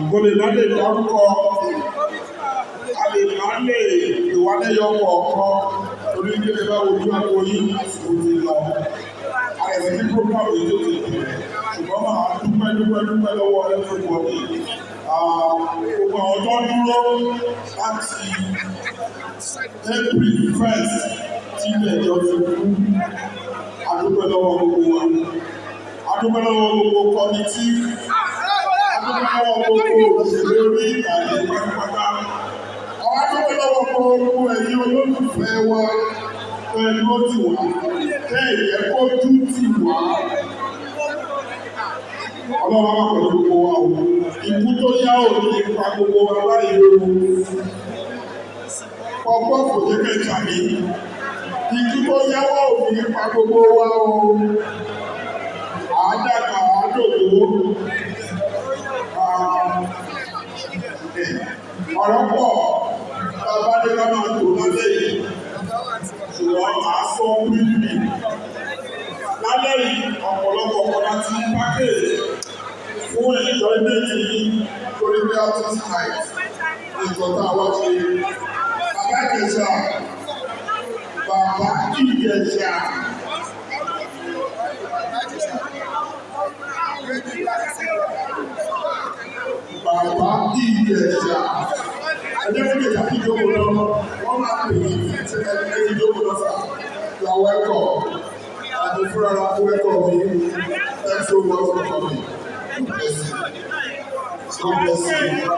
Mo lè má lè dárúkọ, a lè má lè ìwálẹ́yọ kọ̀ọ̀kan torí pé ẹ bá wojú àgbo yìí, àsìkò ti lọ. Àyẹ̀wò ní program yìí tó ti bẹ̀rẹ̀, ṣùgbọ́n màá dúpẹ́ dúpẹ́ dúpẹ́ lọ́wọ́ everybody. Gbogbo àwọn tó ń dúró láti April 1st tí ilé-ẹjọ́ ti kú, a dúpẹ́ lọ́wọ́ gbogbo wa. A dúpẹ́ lọ́wọ́ gbogbo committee. A dúpẹ́ lọ́wọ́ gbogbo òṣèré orí ìtàgé pátápátá. Àwọn a dúpẹ́ lọ́wọ́ gbogbo ẹ̀yin olólùfẹ́ wa pẹ̀lú ó ti wà tẹ́ ẹ̀yẹ kójú tì wá. Ọlọ́run wà pẹ̀lú gbogbo wa o. Ikú tó yá ò ní pa gbogbo wa báyìí o. Ọgbọ́n kò jẹ́ kẹta mi. Ikú tó yáwọ́ ò ní pa gbogbo wa o. Àádàgbà àádògbò. Ọ̀rọ̀ pọ̀ bàbá ní ká máa tò lálẹ́ yìí. Ṣùgbọ́n màá sọ briefly. Lálẹ́ yìí, ọ̀pọ̀lọpọ̀ kan láti package fún enjoyment yìí torí pé artist night nǹkan tá a wá ṣe. Bàbá Ìjẹ̀ṣà, Bàbá Ìjẹ̀ṣà. Bàbá Ìjẹ̀ṣà. Ẹjẹ́ fún Ìjẹ̀ṣà kí ìjókòó lọ. Wọ́n máa pè é ṣe ẹ ti jókòó lọ sà. You are welcome. Àti fúnra ra fún welcome yìí. Thanks so much for coming. God bless you. God bless you.